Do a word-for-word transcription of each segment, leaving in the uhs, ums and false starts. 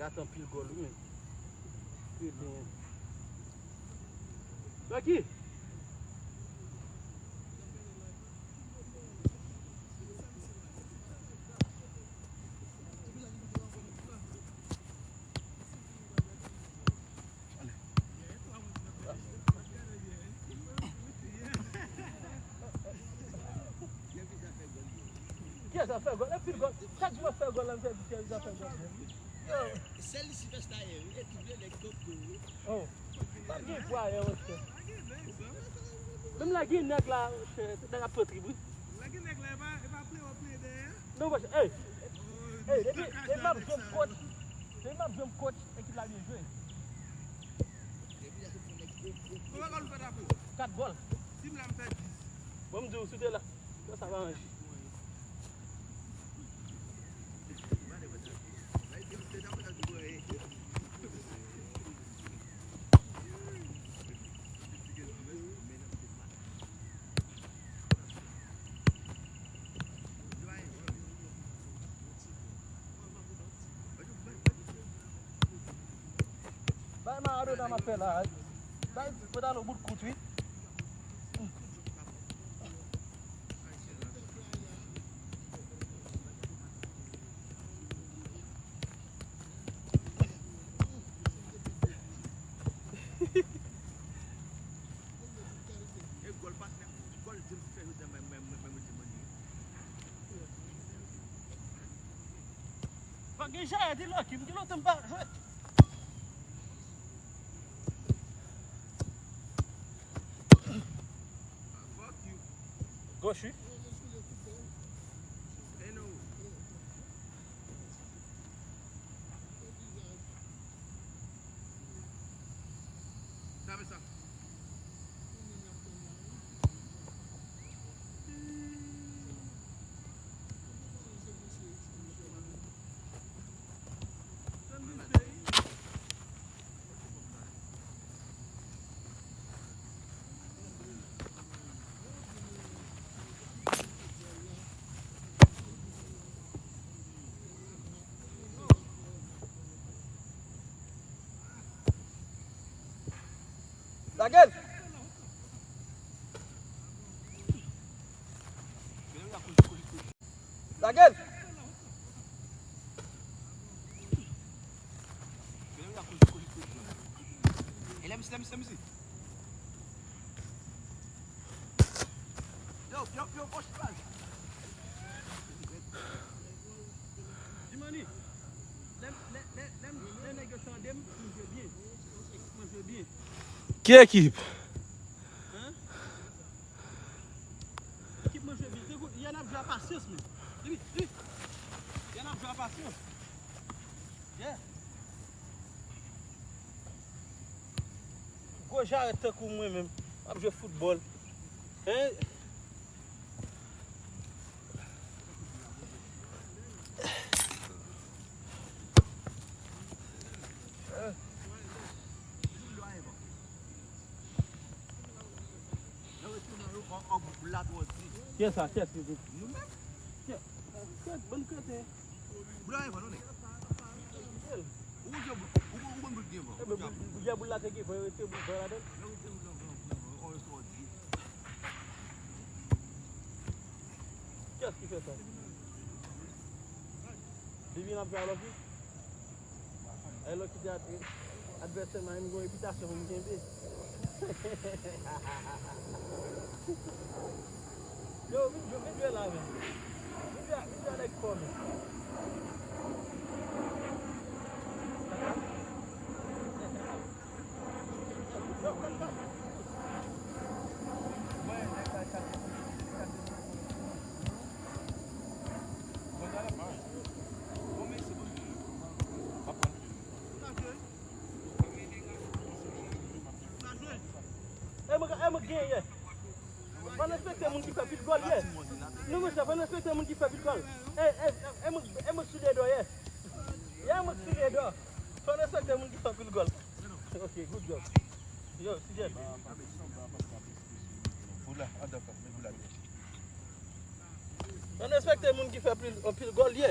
Gate anpil gòl wi menm. Kreten. Lucky! Kiyès ap fè gòl? Anpil gòl. Chak jou w ap fè gòl la, m fè di kiyès ap fè gòl. Yo. Sèl li sipèsta ye wi, e double nèg kòk kou wi. Oh. Pa gen pwa ye, monchè. Menm la gen nèg la, monchè, nèg ap pran trip wi. La gen nèg la, e pa, e pa play-off play dèyè. Non, monchè, hey. Hey, depi, depi m ap jwenn coach, depi m ap jwenn coach, ekip la byen jwe. Konbyen gòl ou fè ta kou? Kat gòl. Si m la, m fè dis. Bon, m di w, si w te la, sa, sa pa ranje. Bay Maradona m ap fè la. Bay Pedalo bout kout wi. E gòl patnè m, gòl James fè jodi a, mwen, mwen, mwen, mwen, mwen, mwen. Pa gen jayè di Lucky, m gen lontan m pa jwe. Gòch wi. Sa vle sa. Lage l! Lage l! Yo, yo, yo, gòch baz. Jimani, lè, lè, lè, lè, lè nèg yo tande m, m jwe byen. Mwen jwe byen. Ki ekip? Hein? Ekip mwen jwe byen. Tankou yè n ap jwe a pasyans, men. Vini, vini. Yè n ap jwe a pasyans. Yeah. Gwo jarèt tankou mwen menm ap jwe foutbòl. Hein? Kiyès sa? Kiyès ki di? Kiyès? Kiyès? Bann kreten. Boul la revan non nèg. Ou konn boul, ou konn boul ki revan. Ebyen boul, boul, boul la te gen van, rete boul van ladan. Kiyès ki fè sa? Depi n ap jwe alò ki? Alò ki te advèsè m a, m gen yon repitasyon pou m kenbe. Yo, vin jwe, vin jwe la menm. Vin jwe, vin jwe avèk fò menm. E mwen, e mwen genyen. Fò n respekte moun ki fè pil gòl ye. Non, monchè, fò n respekte moun ki fè pil gòl. E, e, e, e mwen, e mwen sou lye dò ye. Ye mwen sou lye dò. Fò n respekte moun ki fè pil gòl. Ok, good job. Yo, si jèt. Boul la, andan fò, met boul la deyò. Ann respekte moun ki fè pil, anpil gòl ye.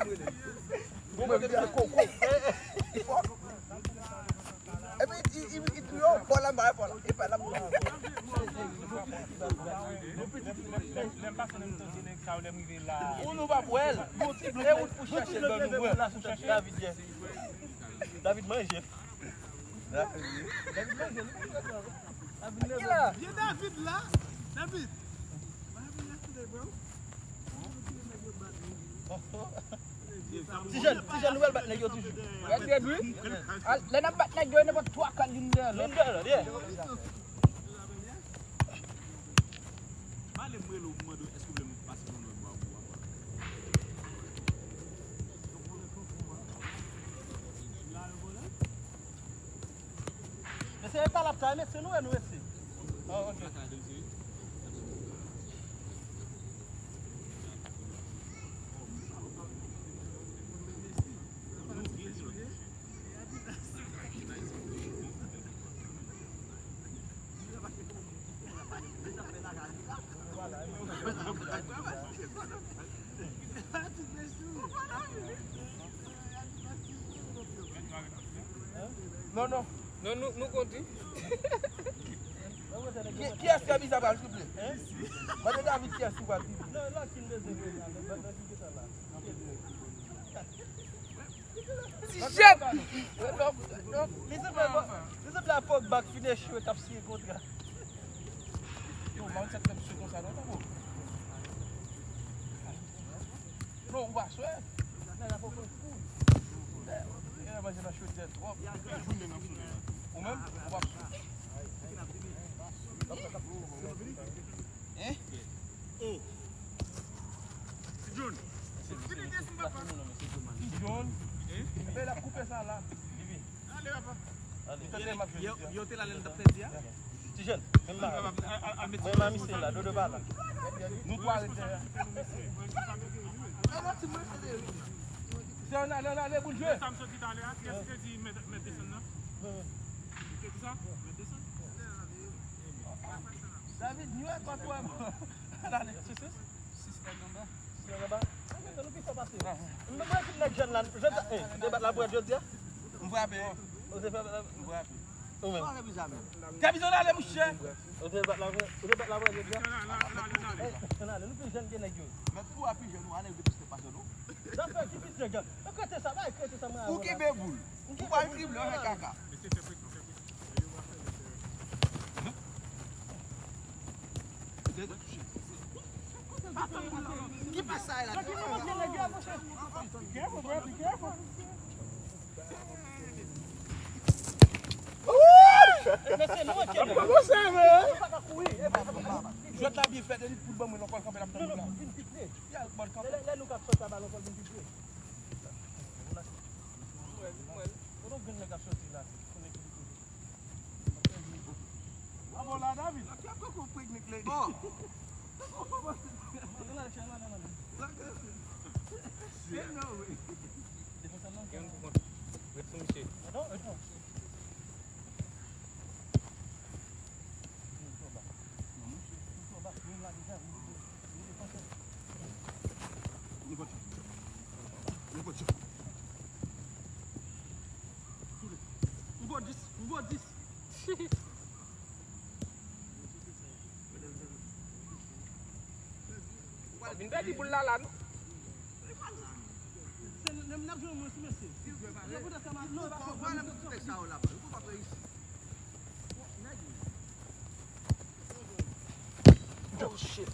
Bon, mwen, se koko. Li fò. Epi, i, i, i, i, yo, Paul la, mwen, Paul la. E pa la, mwen. Lè m pase nan mitan de nèg sa yo, lè m rive la. Ou nou pa pwèl. E ou pou chache l ban nou, mwen. David, yeah. David manje. David manje, li. David manje. Vye David la. David. What happened yesterday, bro? Ti jèn, ti jèn, nou pral bat nèg yo toujou. Red Red, wi. Al, lè n ap bat nèg yo, e nenpòt twa, kat youn dèyè lòt. Youn dèyè lòt, yeah. M ale m rele w pou mande w èske w vle m pase yon lòt bwa pou w. Mesye, e pa l ap travay, mesye, nou wè nou resi. Oh, ok. Non, non. Non, nou, nou konti. Ki, kiyès ki ap vize pral triple? Mande David kiyès ki pral triple. Ti jèt! Non, non, li sanble, li sanble a Pogba k fin echwe, k ap siyen kontra. Yo, Marisette fè misye konsa, non, tankou. Non, ou pa swè. Nèg la poko fou. Nèg la manje nan chodyè twòp. Ou menm, ou pa swè. Hein? Oh. Ti John. Ti John. Hein? Enben, l ap koupe sa la. Li vin. Ale, papa. Li tande m ap jwe. Yo, yo te la lè l t ap pèdi a? Ti John. Mwen, mami, se la, Dodo pa la. Nou twa ret dèyè. Se yon ale, yon ale, boul jwe. Sa m sot di talè a, kiyès ki te di mèt, mèt desann nan? Ou te di sa? Mèt desann? David, nou wè kòt ou wè. Al ale. Sis, sis. Sis nèg anba. Sis nèg anba. Ann nou pito pase. Mwen, mwen ki nèg jèn la, jodi a, eh, debat la pou jodi a? M frape. Ou te frape la? M frape. Ou menm? Kèbizon ale, mouche. Ou te bat la vre, ou te bat la vre, jodi a? Eh, ann ale, nou pi jèn ke nèg yo. Mèt pou a pi jèn, ou ale, ou te plis pase nou. Zafè ki plis jèn, gad. Yo krete sa, bay krete sa, mwen. Ou kenbe boul. Ou pa drible, ou fè kaka. Ki pas sa la? Be careful, bro, be careful. Jwèt la byen fèt, elit pou l ban mwen, lòt kanpe l ap tankou la. Lè, lè nou k ap sòti a balon, fò l vin pi pre. Kote w gen nèg ap sòti la? Bravo la, David. Bon. Ret sou misye. Ou vo dis, ou vo dis. Vin pèdi boul la la, non? Se menm n ap jwe mwen sou mesye. Se poutèt sa m ap, non, e pa fò. Oh shit.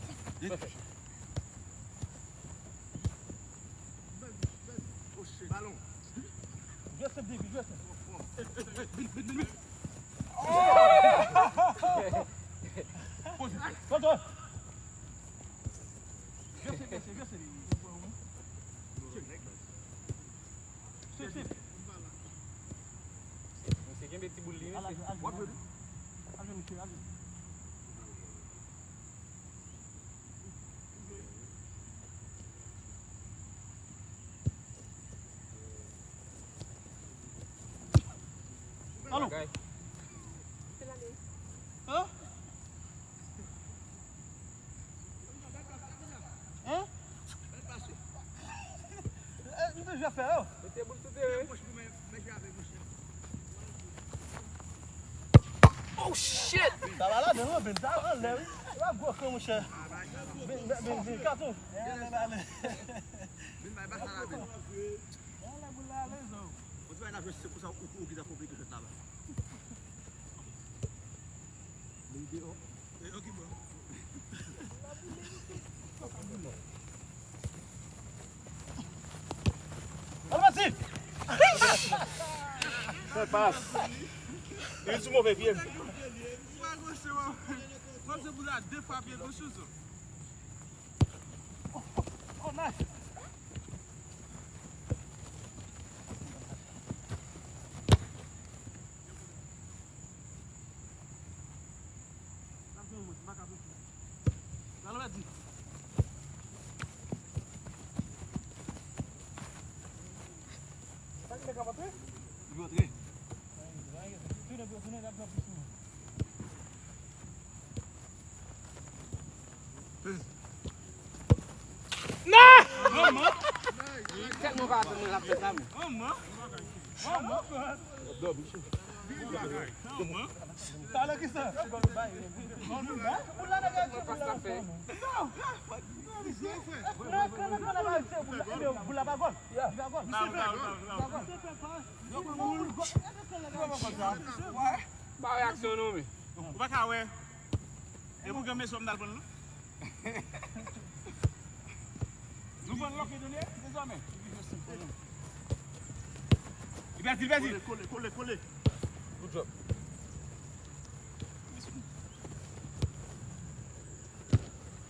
Balon. Jwe senp, David, jwe senp. Vin, vin, vin, vin. Poze. Poze. Jwe senp, mesye, jwe senp. Senp, senp. Misye kenbe ti boul li, mesye. Al jwe, al jwe. Al jwe, mesye, al jwe. Alon. Hein? Hein? Eh, nou te jwe fè yo. Mete boul sou teren. Oh shit! Sa va la, men, men, sa anlè, wi. E pa gwo kan, monchè. Men, men, men, men, katon. Vin bay bal la, vin. Vin bay bal la, vin. Anlè boul la, ale, zo. Ou ti bay nan jwe, se pou sa ou, ou ki ta konplike jwèt la ba. Men deyò. E, ok, bro. Al pati! Fè pas. Li sou move pye. Pase pou la de fwa pye goch ou so. Oh, nice. Li antre. Non! Manman! Tèlman pa atann mwen l ap fè sa, men. Manman! Manman! Manman! Talè ki sa? Manman! Ou la nan gade. Mwen pa sa fè. Non! Nan, nan, nan, nan, nan, se boul la, boul la pa gòl. Li pa gòl. Misye fè. Li pa gòl. Yo pran boul. Ba reyaksyon nou, men. Ou pa ka wè. E pou granmesi w m t al pran l, non? Nou pran l lòk e done, dezòmè. Li pèdi, li pèdi. Kole, kole, kole, kole. Good job.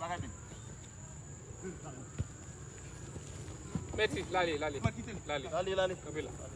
Bagay byen. Mèt li, l ale, l ale. Mèt kite l. L ale. L ale, l ale. Kanpe la. L ale.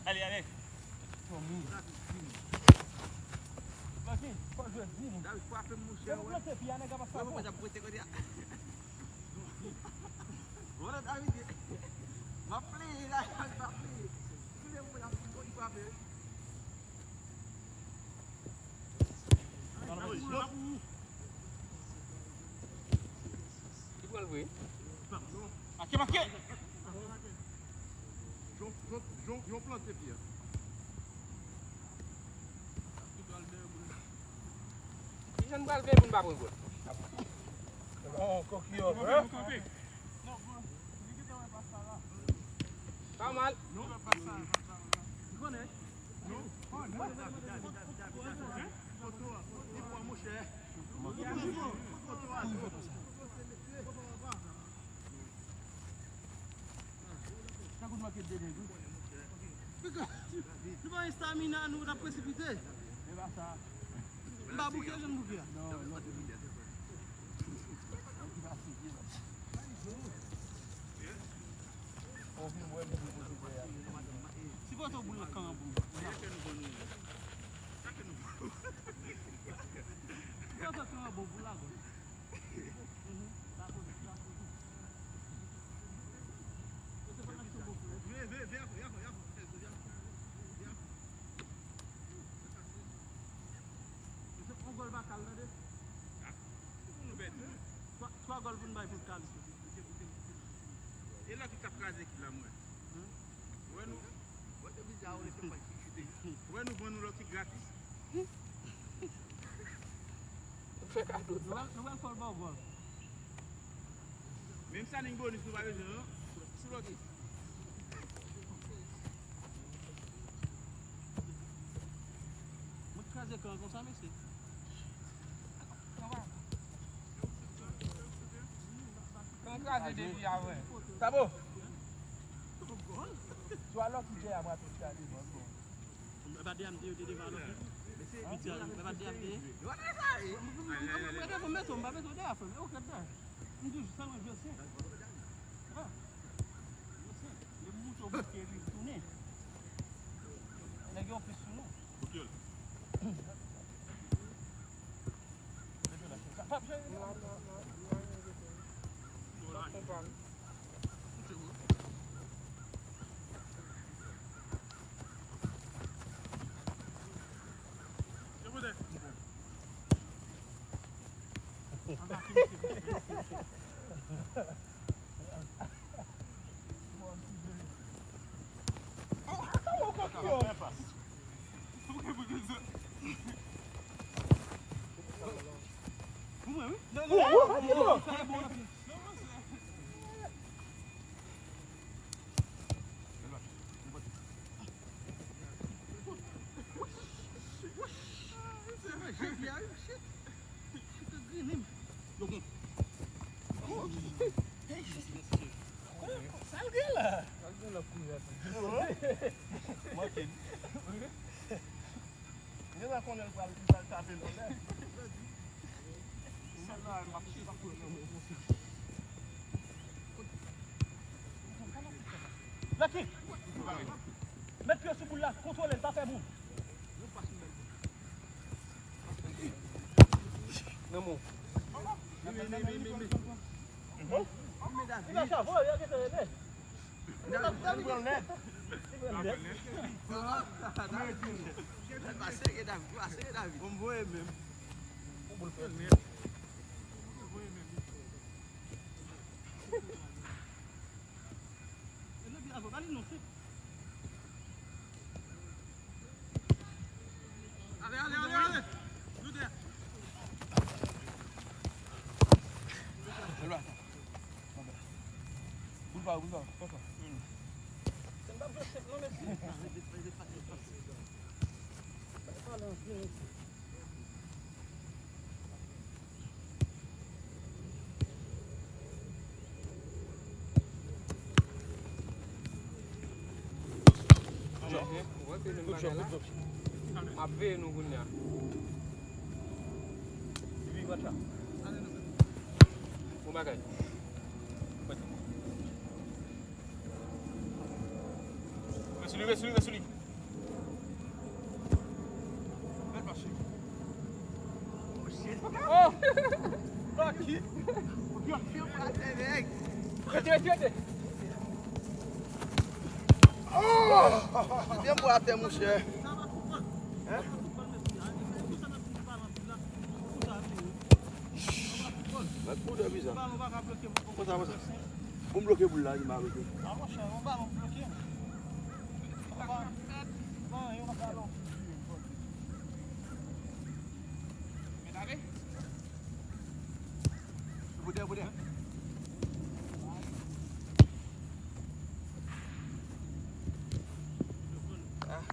Ale, ale. Frape m, monchè. Li pral vre. Make, make! Jon, Jon, Jon, Jon plante pye a. Kijan n pral veye pou n pa pran gòl? Oh, kokiyòt, hein? Pa mal. Nou pa estamina, nou t ap presipite. M pa bouke, jan m bouke a. Sipòte w boul nan kan an pou m. Sipòte w kan an bon pou lagòl. Yon gòl pa kal, tande. Twa, twa gòl pou n bay pou n kal. E lòt ki t ap kraze ekip la, mwen. Wè nou. Wè nou vann nou lòt ki gratis. Fè kado sa. Nou pral, nou pral fè l ba w gòl. Menm signing bonus nou pa bezwen, non? Sou lòt. Mwen kraze kan konsa, mesye. Kan kraze depi avè. Sa bon? Swa lòt ki jè a mwen ap fè a devan. Mwen pa deyè m te, yo te devan alò. Piti a, mwen pa deyè m te. Mwen devan, mete w, m pa mete w deyè, frè m. E ou k ret deyè. M toujou sèlman jwe sen. Ah. Jwe sen. Lè m moute w bouke epi m tounen. Nèg yo plis sou nou. Sa l gen la? Sa l gen la koulè sa? Manke. Gen la konnen l pral, li pral tape l anlè. Sèl la, m ap chita pou l nan men konsa. Lucky! Met pye sou boul la, kontwole l, pa fè moun. Nan men w. Ale, ale, ale, ale. Nou de. Boul pa, boul pa, pa fè. Se m t ap jwe senk non, mesye. Pale anpil, mesye. M ap veye nou kounye a. Bon bagay. Ret sou li, ret sou li, ret sou li. Bèl pase. Oh! Lucky! Rete, rete, rete! Oh! Byen bwè atè, monchè. Hein? Mèt pou de bizan. Konsa, konsa. Pou m bloke boul la, li ma bloke. Ah, monchè, yon balon bloke. Yon balon. Pou de, pou de. Ah.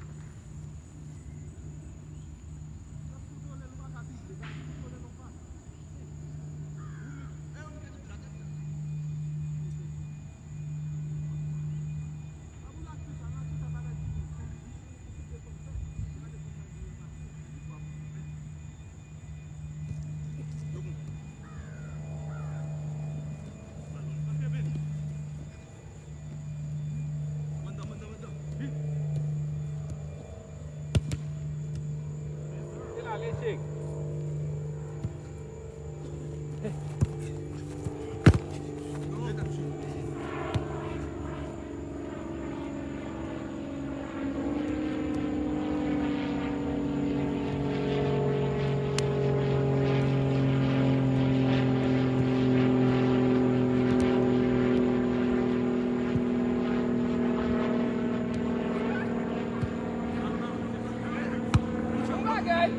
Yon bagay.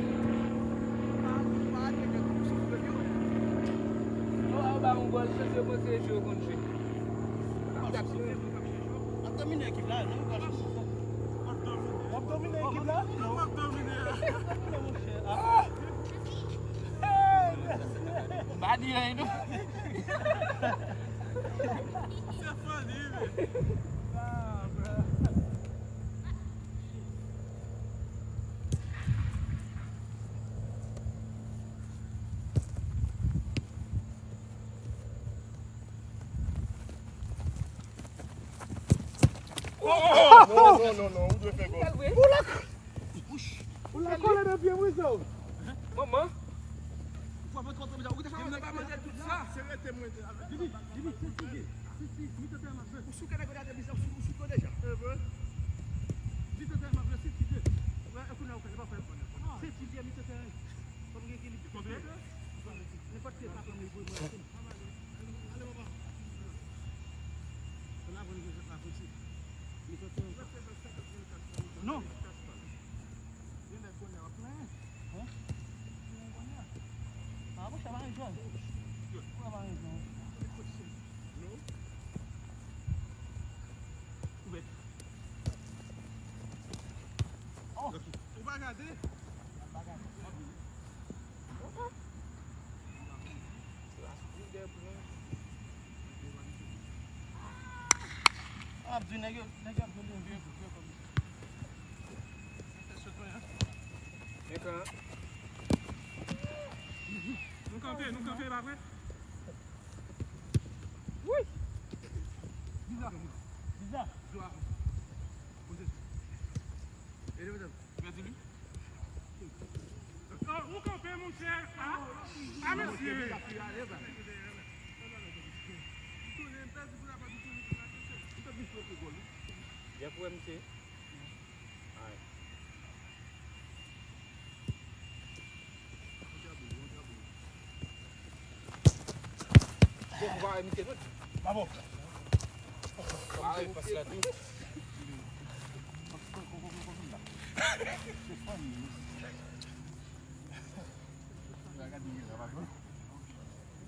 Yo, a ba yon gòl, se se konn se jwe konn jwe. Ap domine ekip la, non? W ap domine ekip la? Non, w ap domine. Domine, monchè. Ah! Hey! Ba di anyen, non. Se funny, men. Ah, bro. Oh, oh, oh, non, non, non, non, ou dwe fè gòl. Ou lak! Ou lak kole nan pye m, wi, sa. Manman. Ou pa mande tout sa. Se rete mwen te avè. Jimmy, Jimmy, se Jimmy. Se Jimmy, se Jimmy. Ou sou kè nèg yo te bizan, ou sou, ou sou kè deja. E vre. Li te tèlman vle, se ti de. Wè, e kounye a ou fè, e pa fè. Se ti de, li te tèlman. Kòm gen ekilib. Konbyen? Nenpòt ki pa konbyen pou mwen. Ale, papa. Nan avan li gen la fouti. Li te tèlman. Non. Gen nèg kounye a w ap plenyen. Hein? Plenyen kounye a. Ah, monchè, pa gen jòn. Ou pa gen jòn. Ouvè. Oh! Ou pa gade? Ap di nèg yo, nèg yo ap jwenn yon vye, vye kòb. Ekran. Nou kanpe, nou kanpe, pa vre? Wi! Biza. Biza. Pèdi li. Oh, ou kanpe, monchè. Ah, ah, mesye. Byen pou wè misye. Ay. Byen pou wè misye tout. Bravo. Ay, pas la tou.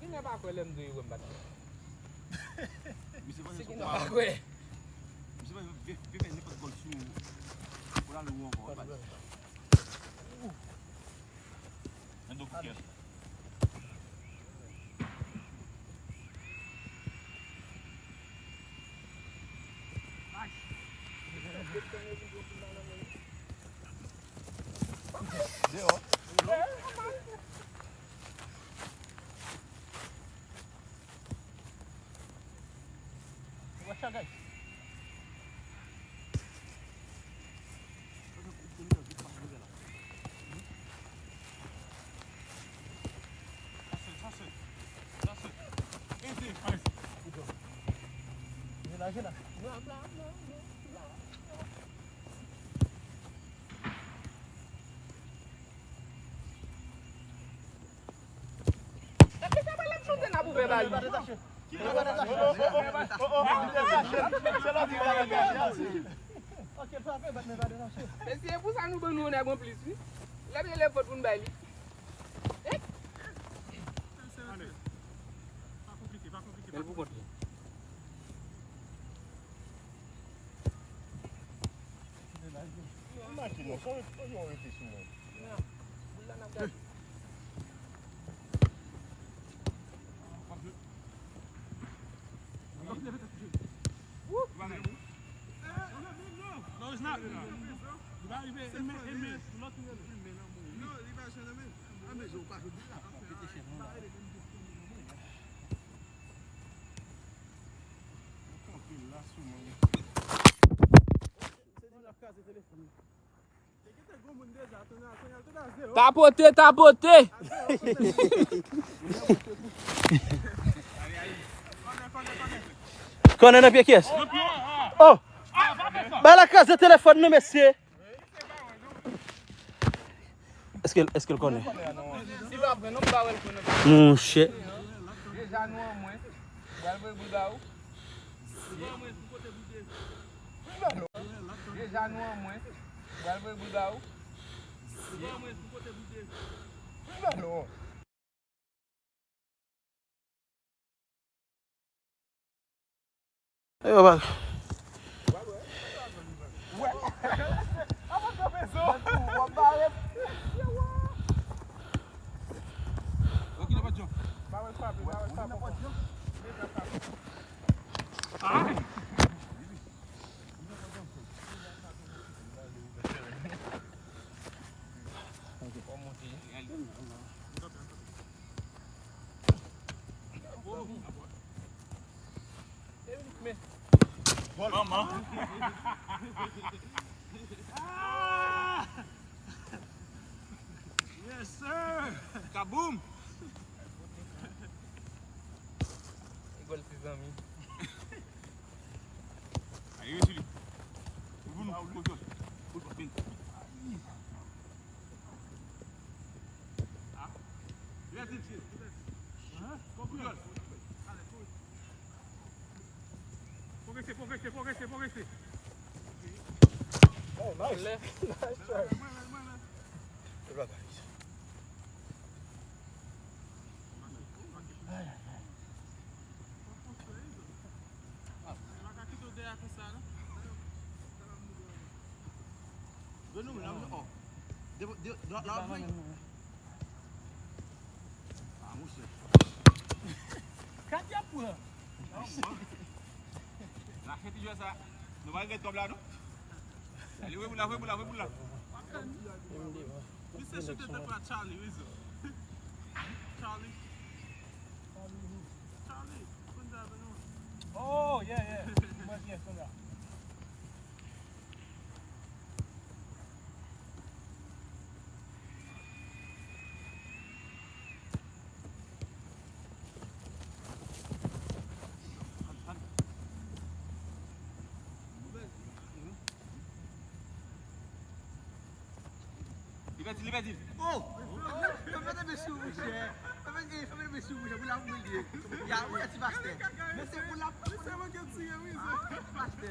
Genlè pa kwè lè m di wi wè m bat. Misye pa gen sou pa kwè. Misye pa vle fè nenpòt gòl sou ou. Ou la lou ankò. Nan do koukè. Deyò. Watch out, guys. Jila, jila. Mesye, e pou sa nou ban nou yon nèg anplis, wi. Lè m leve vòt pou n bay li. Men l pou kont li. Maki non, fò yon rete sou mwen. No, it's not. Li va rive, e men, e men, lòt li rele. Tapote, tapote. Kònè nan pye kiyès? Oh! Bay la kraze telefòn nan, mesye. Èske, èske l konnen? Monchè. Deja nou an mwens. Pral voye boul ba ou. Deja nou an mwens. Pral voye boul ba ou. Yo, bak. Manman. Yes, sir. Kaboom. Gòl ti zanmi. Ayo, sou li. Pou nou, pou jòj. Pou jòj. Pwogrese, pwogrese, pwogrese, pwogrese. Oh, nice. Nice try. Grenn nou, la, oh. De, de, de, la, la, la. Ah, monchè. Kat y ap pran. Lache ti jwè sa. Nou pa regrèt kòb la, non? Alé, voye boul la, voye boul la, voye boul la. Misye chante tankou a Charlie, wi, zo. Charlie. Charlie, konn sa vle nou. Oh, yeah, yeah. Mwen byen, konn sa. Li pèdi, li pèdi. Oh! Fè mete men sou mouche. Fè mete, fè mete men sou mouche. Pou la pou mwen liye. Ya, ou ti pastè. Men se pou la. Mesye manke tire, wi. Ah, ti pastè.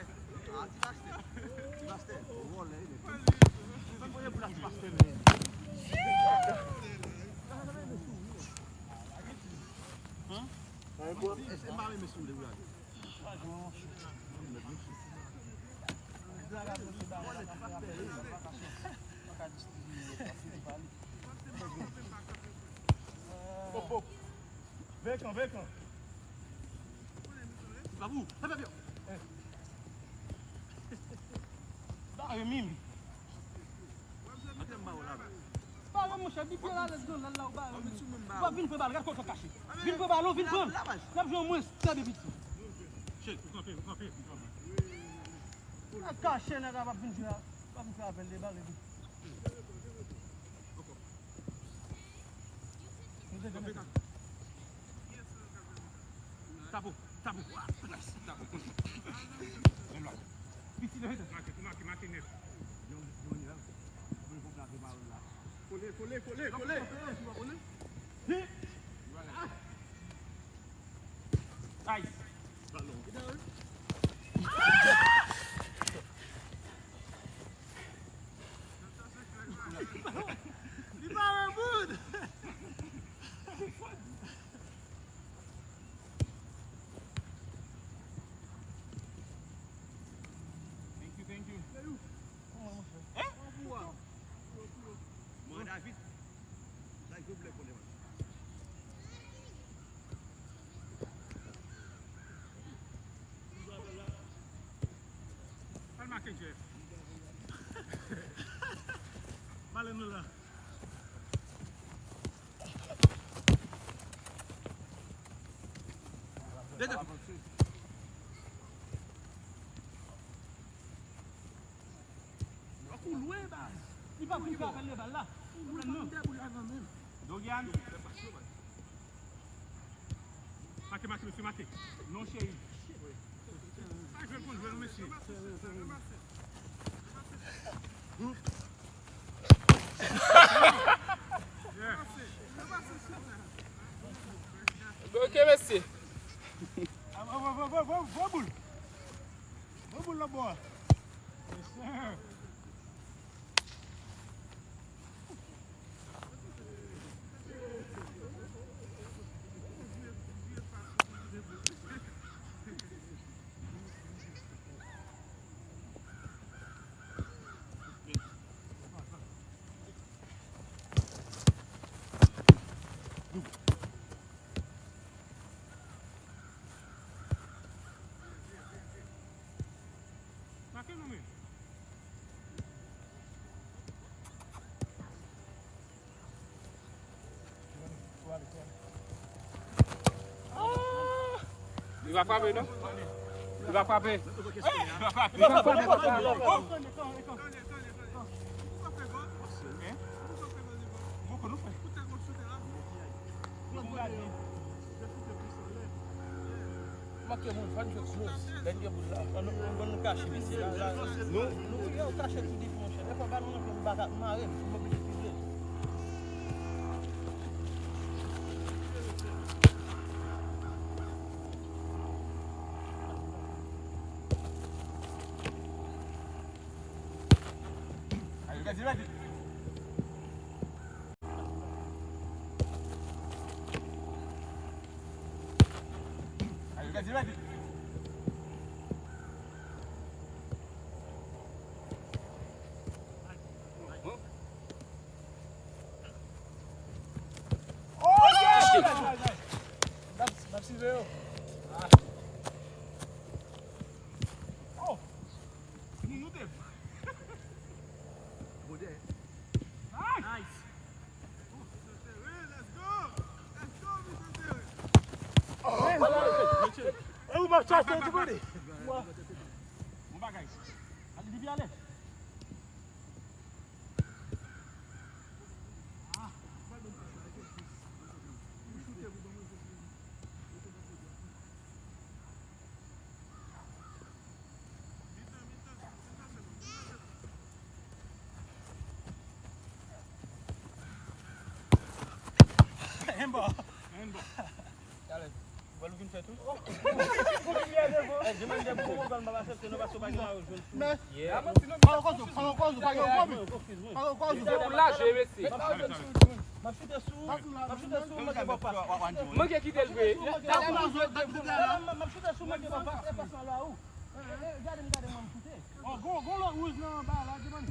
Ah, ti pastè. Ti pastè. Vòlè, li. Fè mete pou la ti pastè, men. Hein? E, e, e, mare men sou li, wi. Hop, hop. Vekan, vekan. Babou, fè papyon. Bare mim. Bare monchè, bipye la lèz nan lal la ou bare mim. Ou pa vin pran bal, gad kote w kache. Vin pran bal, ou vin pran. N ap jwe mwens, tande piti. Chèk, ou kanpe, ou kanpe, ou kanpe. Kache nèg la, pa vin jwe a. Pa vin fè avè l, debare li. Tapo, tapo. Tapo. Piti, leve tèt. Make, make, make nèt. Kole, kole, kole, kole. Nice. Balon. Li pa wè bout. Thank you, thank you. Hein? Mwen David. Sa yo blè konnen. Al make Jeff. Malen nou la. Dede. Ou lwen, baz. Li pa vin fè apèl de bal la. Ou lwen, pa vin dèboule avan menm. Dogian. Make, make, mesye, make. Non, cheri. Pa jwe l konn jwe l, mesye. Ok, mesye. Voye boul. Voye boul lòt bò a. Yes, sir. Make non, men. Li va frape, non? Li va frape. Li va frape. Li va frape. Manke moun, fò n jwe close. Lè n gen boul la, ann, ann, ann kache mesye la, la. Nou, nou, yo, kache tou depi, monchè. Dèfwa balon nan pye m, m pa ka mare l, m oblije drible l. Allez, vas-y, vas-y. Allez, vas-y, vas-y. Oh, yeah! M ap, m ap siveye w. Oh! Moun nou te. Bon dèyè. Nice! Nice! Let's go! Let's go, Mister Terry! Oh! E ou m ap chache, ti bone. Bon bagay. Ale, depi ale. Bon. Talè, ou wè l vin fè tou? Eh, di mwen, depi ou konn pa aksepte non, paske ou pa gen mari, ou jwenn sou. Men, pa gen kozo, pa gen kozo, pa gen kozo. Pa gen kozo. Se pou laje, mesye. M ap chite sou, m ap chite sou, m ap chite sou, manke bò pas. Manke kite l vre. M ap chite sou, manke bò pas. Eh, eh, gade m, gade m, m ap chite. Oh, gon, gon lòt wouj nan anba la, di mwen.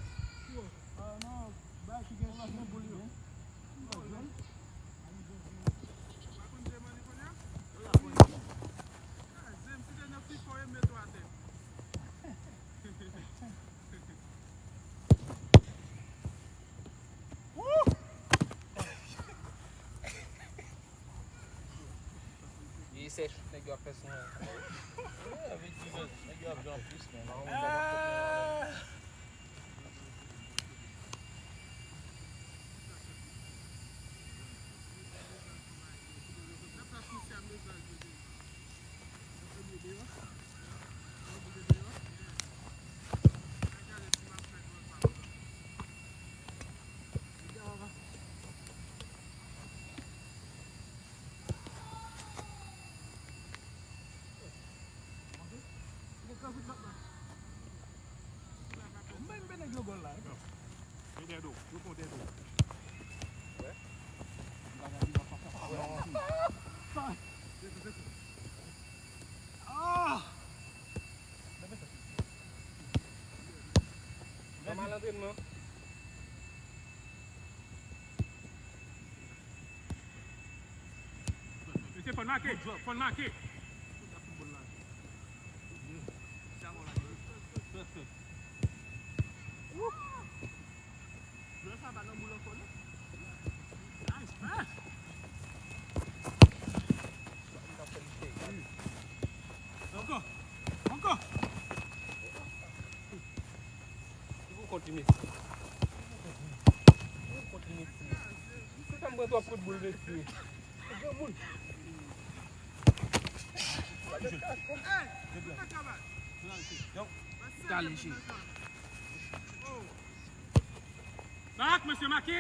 Ah, non, bagay ki gen, ki gen boul yo. Li sèch, nèg yo ap fè son. Nèg yo ap jwe anplis, men. Fè mal antrènman. Mesye, fò n make, fò n make. Jwè sa pa nan boul ankò non. Nice pass. Ankò. Ankò. Ki pou kont li, mesye? Ki pou kont li, mesye? Misye tann pran twòp kout boul, mesye. Granmoun. Yo. Talè, cheri. Bak, mesye, make!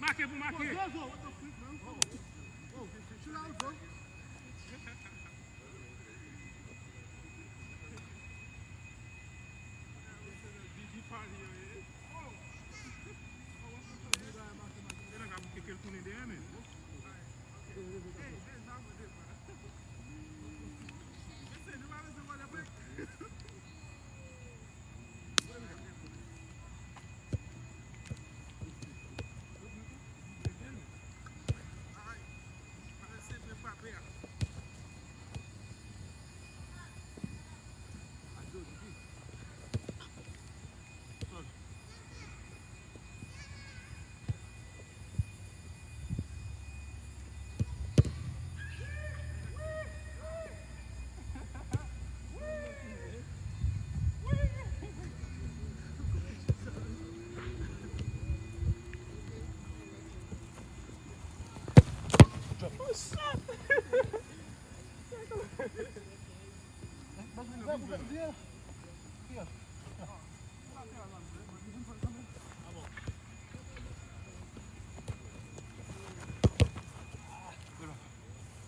Make pou make.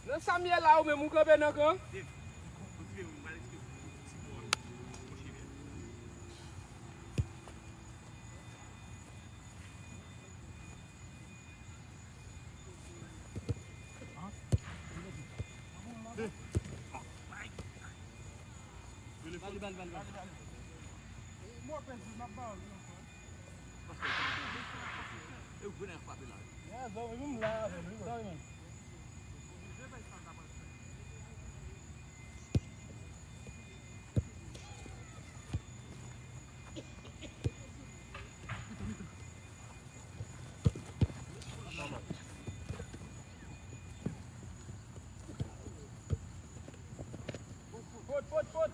Nan sa m ye la, ou menm ou kanpe nan kan? Fot, fot, fot.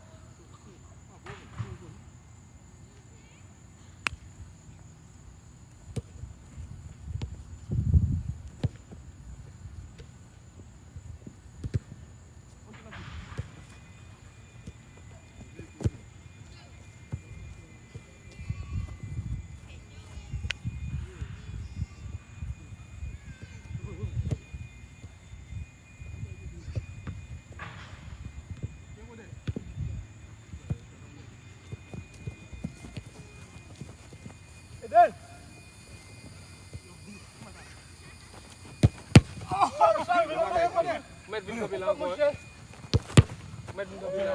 Vin kanpe la ankò. Mèt vin kanpe la.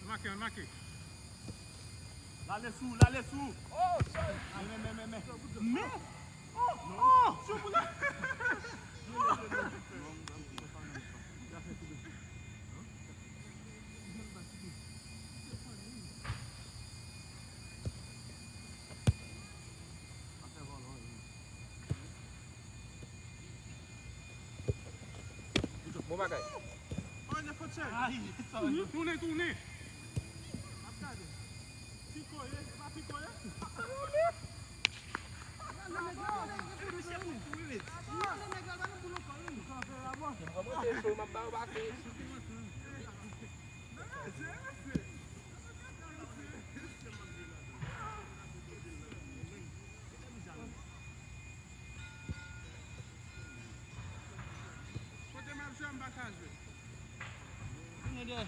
Make, make. Lale sou, lale sou. Men, men, men, men. Men. Oh, oh. Bon bagay. Tounen, tounen, tounen. Kote m ap jwe, m pa ka jwe. Tounen dèyè.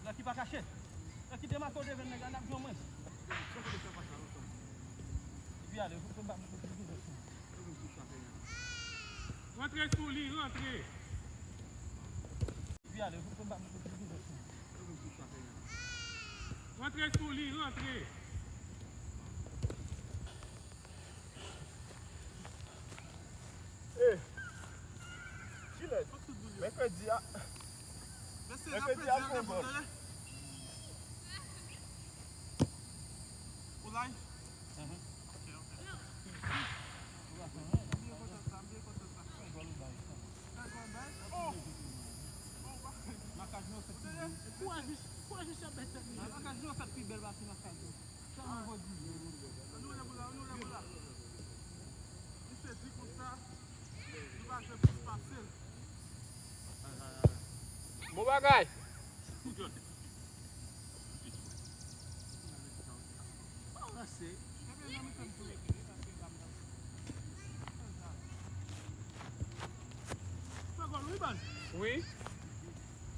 Nèg ki pa kache. Nèg ki te make w devan nèg la, n ap jwenn mwen. Epi ale, fout m pa. Rantre sou li, rantre. Epi ale, fout m pa. Rantre sou li, rantre. Eh. Kilè? Mèkredi a. Mèkredi a fè gòl. Ou live? Mhm. Ok, ok. M byen kontan sa, m byen kontan sa. Fè gòl bay. Oh! Oh, pa. Makaj nou fèt pi bèl. Kouraj, kouraj, misye ap bay tèt li. Makaj nou fèt pi bèl pase makaj nou. Ann ouvè boul la, ann ouvè boul la. Misye di konsa, li pa jwe plis pase l. Bon bagay. Wi.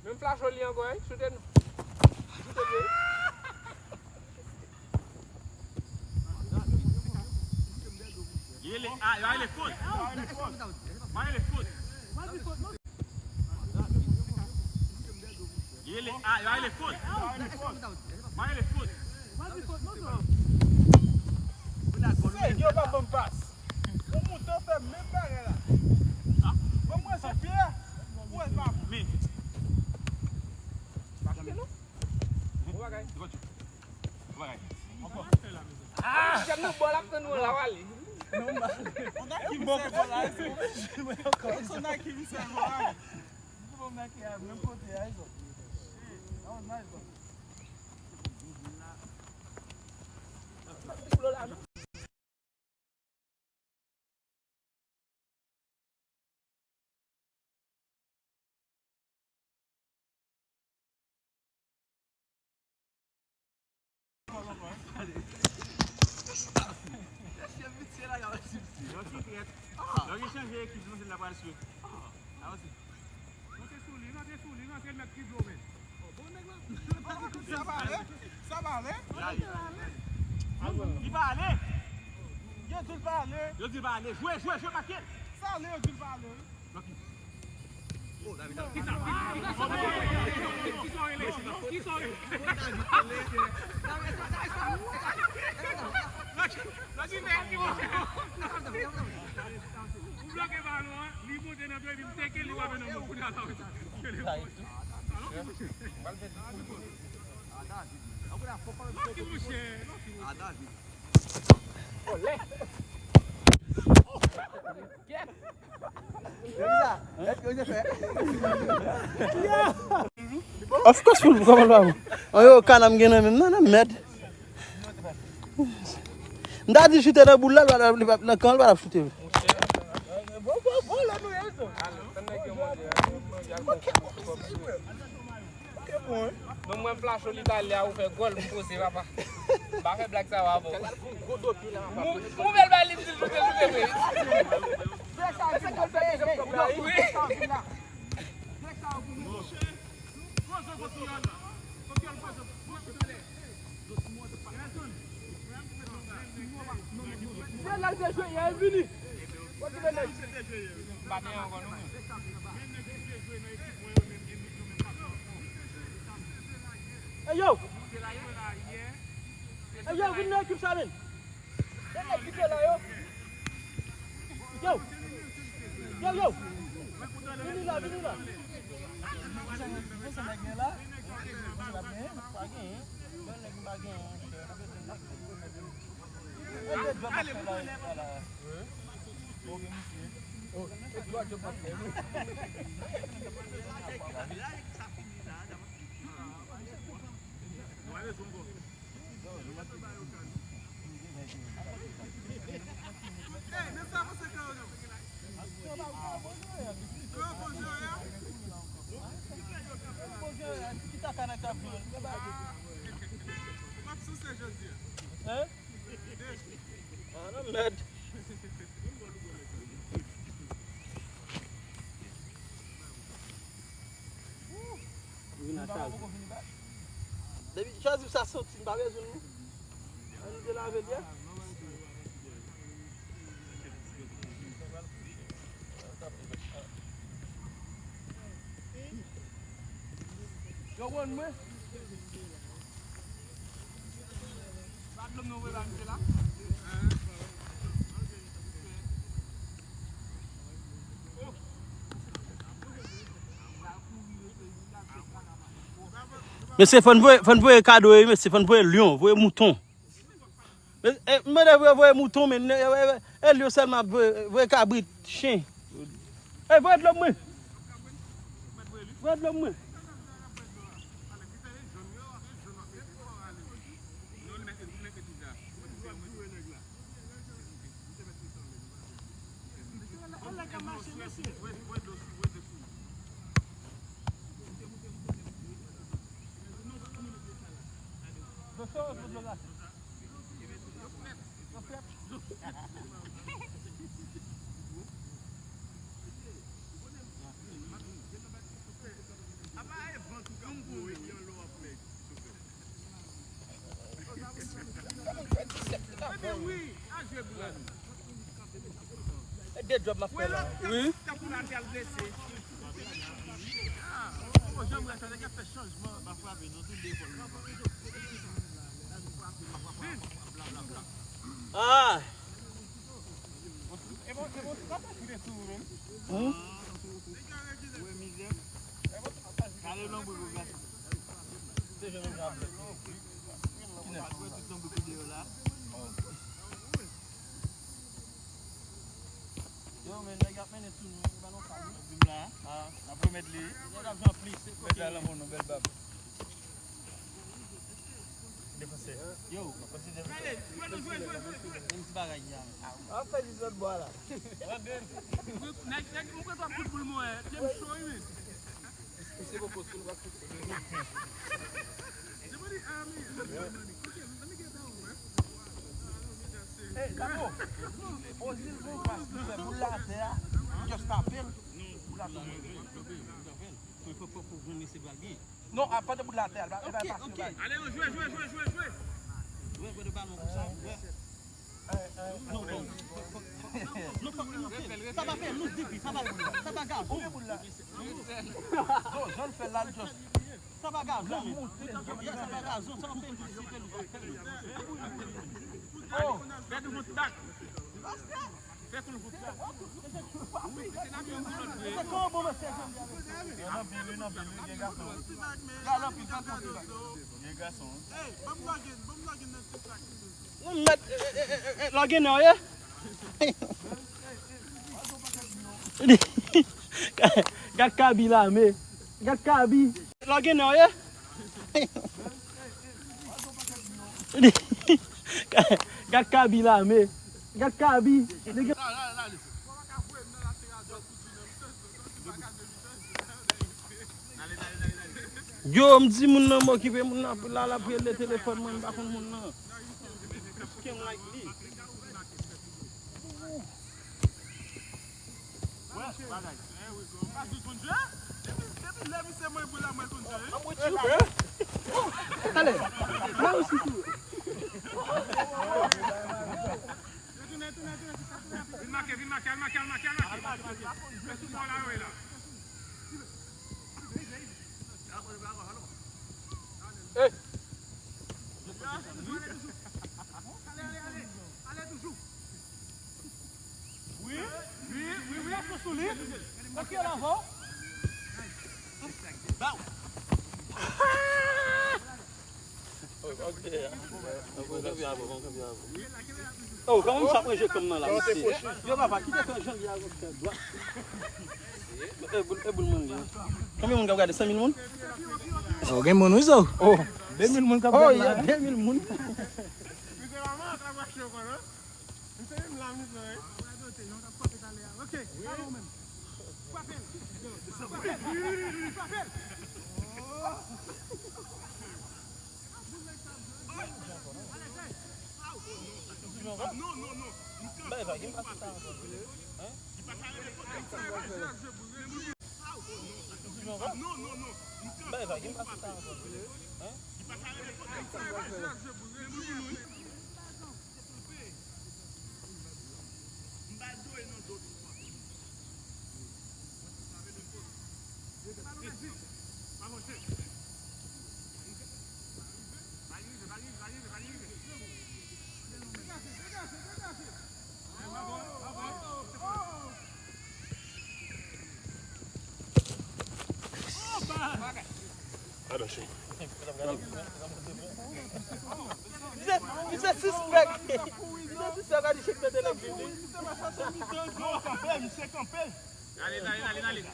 Menm flash li ankò, wi. Choute nou. Choute nou. Li rele, ah, li rele fot. Li rele fot. Li rele, ah, li rele fot. Li rele fot. Senyè, pa ban m pas. Ou moute fè menm bagay la. Bon, mwen se pye. Ou wè l pa bon. Men. Pa kite non. Bon bagay. Bon bagay. Ankò. Ah! Jèm nan bò l ap tann ou an la w ale. Ki bò pou bò la, se mwen ankò. Se nan ki misye bò la. Ki bò m nan ki a menm kote a, e zòt. That was nice, though. Yo ki trèt. Yo ki chanje ekip, nou se la pral swiv. Avanse. Rantre sou li, rantre sou li, rantre, l mèt drible w, men. Sa pa ale, sa pa ale. Li pa ale. Yo di l pa ale. Yo di l pa ale. Jwe, jwe, jwe, make l. Sa ale, yo di l pa ale, wi. Kisa? Kisa w rele? Kisa w rele? Ou bloke balon an, li monte nan do epi m teke li, w ap nan men kounye a la. Lucky, monchè. Lucky, monchè. Of course, pou kòman l pa bon. An yo, kana m gen nan men m nan, nan mèd. M ta di choute nan boul la, li pa, li pa, nan kan l pa t ap choute vre. Non, mwen flash ou li pale a, ou fè gòl, m poze, papa. M pa fè blag sa yo avè w. Mou-, mouvè l bay li, m di l choute, choute vre. Wi. Se la l te jwe yè, l vini. Wè ki bèl nèg. M pa gen ankò non. Hey yo! Hey yo, vin nan ekip sa, menn. Bèl nèg ki te la, yo. Yo! Yo, yo! Vini la, vini la. Mwen se nèg mwen la. Mwen se nèg mwen la. Pa genyen. Mwen nèg m pa genyen. E de djòb ap fè la, la. Bon, gen misye. Oh, e twa djòb ap fè, wi. Hein? Ah, nan mèd. Vin a chal. Depi chal sa soti, m pa bezwen l non. An nou te lave l yè. Yo konn mwen. Mesye, fò n voye, fò n voye kado, wi, mesye, fò n voye lyon, voye mouton. E, e, m mande voye, voye mouton, men, e, e, e, e lyon sèlman ap voye, voye kabrit, chen. E, voye dlo pou mwen. Voye dlo pou mwen. E de djòb m ap fè la. Wi. Ah. Hmm? Yo, men nèg ap mennen sou nou, yo ba nou kal. Vin la, ah, n ap remèt li. Nèg ap jan plis, se kote. Mèt la lanmò non, bèl bab. Defansè. Yo. Menm ti bagay ki a. An fè jis lòt bò a la. Nèg, nèg, mwen pran twa kout boul mwen, pye m cho, wi. Hey, Gabo, Ozil gon pas li fè boul la atè a, just tape l, boul la tonbe. Fò, fò, fò, fò jwenn mesye pral gen. Non, a, pandan boul la atè a, li pa, li pa pase. Ok, ok. Ale, jwe, jwe, jwe, jwe, jwe. Wè, wè, de balon konsa, wè. Non, non, fòk, fòk, fòk, non, fòk li monte. Sa pa fè lous depi, sa pa, sa pa gazon. Kote boul la? Yo, jan l fè la, l just. Sa pa gazon, men. Sa pa gazon, sa pa fè lous, fè lous, fè lous. Oh, fè nou tak. Fè nou tak. Wi, se la menm lòt vre. Yo nan bil, yo nan bil, gen gason. Gen gason. Hey, ban m lògin, ban m lògin nan TikTok. Ou mèt, e, e, e, e, e, lògin nan, ye? Gad Kabi lame. Gad Kabi. Lògin nan, ye? Gad Kabi lame. Gad Kabi. Nèg Yo, m di moun nan m okipe moun nan la, l ap rele telefòn mwen, m pa konn moun nan. Just can't like li. Wè, bagay. Pa di konn jwe. Depi, depi lè misye mwen bri la, mwen konn jwe. I'm with you, bro. Talè. Mwen osi tou. Vin make, vin make, al make, al make, al make. Men sou bò la yo ye la. Hey. Wi, wi, wi, wi, wi, ap sou li. Ok, la, vo. Oh, kòman sa pran je kòm nan la, mesye? Yo, papa, kite fè jan li a, fè dwat. E boul, e boul moun li. Konbyen moun k ap gade? San mil moun? Oh, gen moun, wi, zo. Oh, de mil moun k ap gade la. Oh, de mil moun. Misye, misye sispèk. Misye sispèk a di chèk tete nèg vini. Misye kanpe, misye kanpe. Ale, ale, ale, ale. Li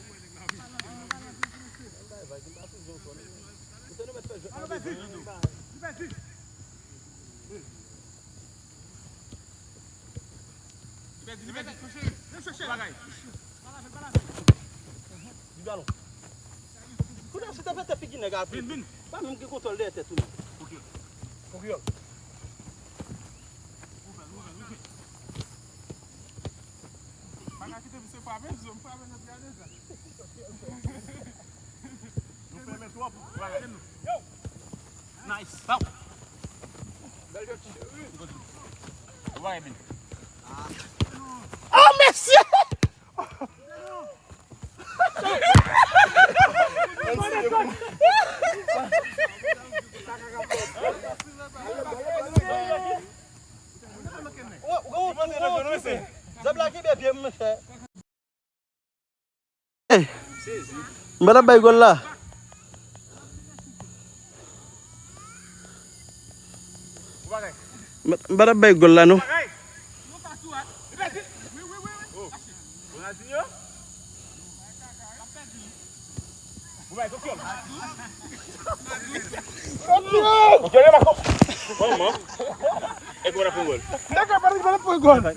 pèdi, li pèdi. Li pèdi, li pèdi. Chèche, chèche. Bagay. Di balon. Kounye a, si te pete figi nèg a vin. Vin, vin. Pa menm gen kontwòl dèyè tèt ou non. Koukiyòl. Koukiyòl. Pa ka kite misye frape, misye frape nan pye a deja. Nou fèmen twòp. Nice. Bèl jwèt, cheri. Ou pa gen. Oh, mesye! Zèb la kenbe pye m, monchè. Ey, m pa t ap bay gòl la. M pa t ap bay gòl la, non.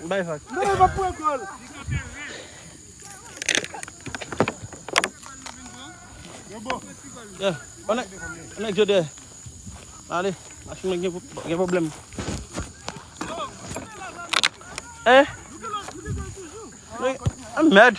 Bay fak. Yeah, on nèg, on nèg jodi. Ale, machin nan gen, gen pwoblèm. Eh? Mèd.